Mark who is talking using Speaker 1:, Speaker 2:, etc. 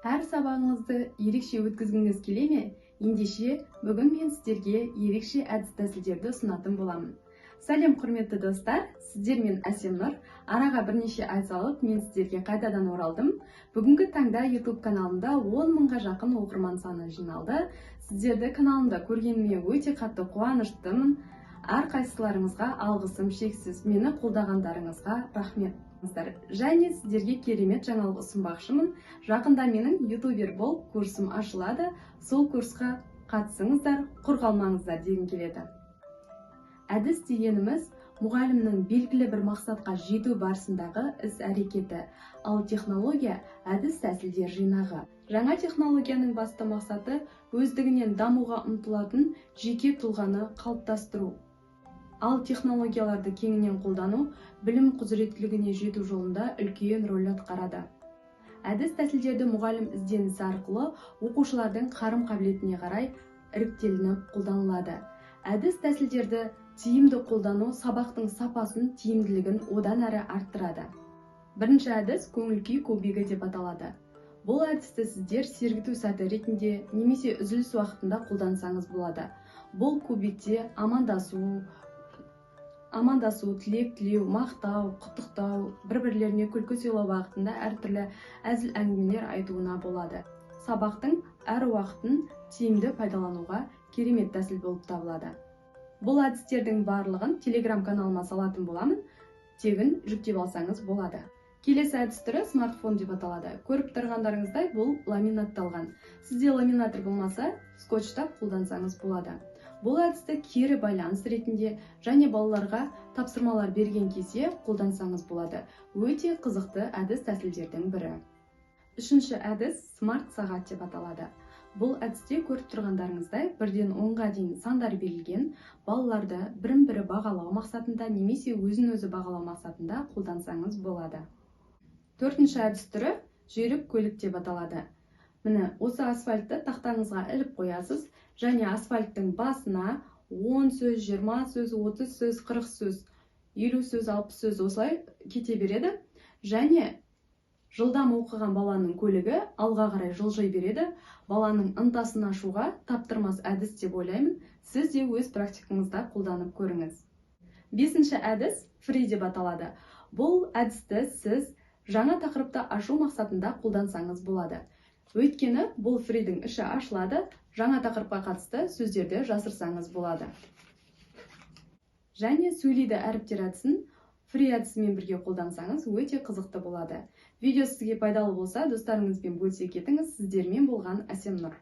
Speaker 1: Әр сабағыңызды ерекше өткізгіңіз келе ме? Ендеше, бүгін мен сіздерге ерекше әдіс-тәсілдерді ұсынатын боламын. Сәлем, құрметті достар! Сіздермен Әсемнұр. Араға бірнеше ай салып, мен сіздерге қайтадан оралдым. Бүгінгі таңда YouTube каналымда 10 мыңға жақын оқырман саны жиналды. Сіздерді каналымда көргеніме өте қатты қуаныштымын. Әрқайсыларыңызға алғысым шексіз. Мені қолдағандарыңызға рахмет. Және сіздерге керемет жаңалық ұсынбақшымын. Жақында менің «Ютубер бол» курсым ашылады. Сол курсқа қатысыңыздар, құр қалмаңыздар дегім келеді. Әдіс дегеніміз – мұғалімнің белгілі бір мақсатқа жету барысындағы іс әрекеті, ал технология – әдіс тәсілдер жинағы. Жаңа технологияның басты мақсаты – өздігінен дамуға ұмтылатын жеке тұлғаны қалыптастыру. Ал технологияларды кеңінен қолдану білім құзыреттілігіне жету жолында үлкен рөл атқарады. Әдіс тәсілдерді мұғалім ізденісі арқылы оқушылардың қарым қабілетіне қарай іріктелініп қолданылады. Әдіс тәсілдерді тиімді қолдану сабақтың сапасын, тиімділігін одан әрі арттырады. Бірінші әдіс көңіл күй кубигі деп аталады. Бұл әдісті сіздер сергіту сәті ретінде немесе үзіліс уақытында қолдансаңыз болады. Бұл кубикте амандасу, тілек тілеу, мақтау, құттықтау, бір бірлеріне күлкі сыйлау бағытында әртүрлі әзіл әңгімелер айтуына болады. Сабақтың әр уақытын тиімді пайдалануға керемет тәсіл болып табылады. Бұл әдістердің барлығын Телеграм каналыма салатын боламын, тегін жүктеп алсаңыз болады. Келесі әдіс түрі смартфон деп аталады. Көріп тұрғандарыңыздай, бұл ламинатталған. Сізде ламинатор болмаса, скотчтап қолдансаңыз болады. Бұл әдісті кері байланыс ретінде және балаларға тапсырмалар берген кезде қолдансаңыз болады. Өте қызықты әдіс тәсілдердің бірі. Үшінші әдіс смарт сағат деп аталады. Бұл әдісте, көріп тұрғандарыңыздай, 1-ден 10-ға дейін сандар берілген. Балаларды бірін бірі бағалау мақсатында немесе өзін өзі бағалау мақсатында қолдансаңыз болады. Төртінші әдіс түрі жүйрік көлік деп аталады. Міне, осы асфальтты тақтаңызға іліп қоясыз және асфальттың басына 10 сөз, 20 сөз, 30 сөз, 40 сөз, 50 сөз, 60 сөз, осылай кете береді. Және жылдам оқыған баланың көлігі алға қарай жылжи береді. Баланың ынтасын ашуға таптырмас әдіс деп ойлаймын. Сіз де өз практикаңызда қолданып көріңіз. Бесінші әдіс фри деп аталады. Бұл әдісті сіз жаңа тақырыпты ашу мақсатында қолдансаңыз болады, өйткені бұл фридің іші ашылады, жаңа тақырыпқа қатысты сөздерді жасырсаңыз болады. Және сөйлейді әріптер әдісін фри әдісімен бірге қолдансаңыз, өте қызықты болады. Видео сізге пайдалы болса, достарыңызбен бөлісе кетіңіз. Сіздермен болған Әсемнұр.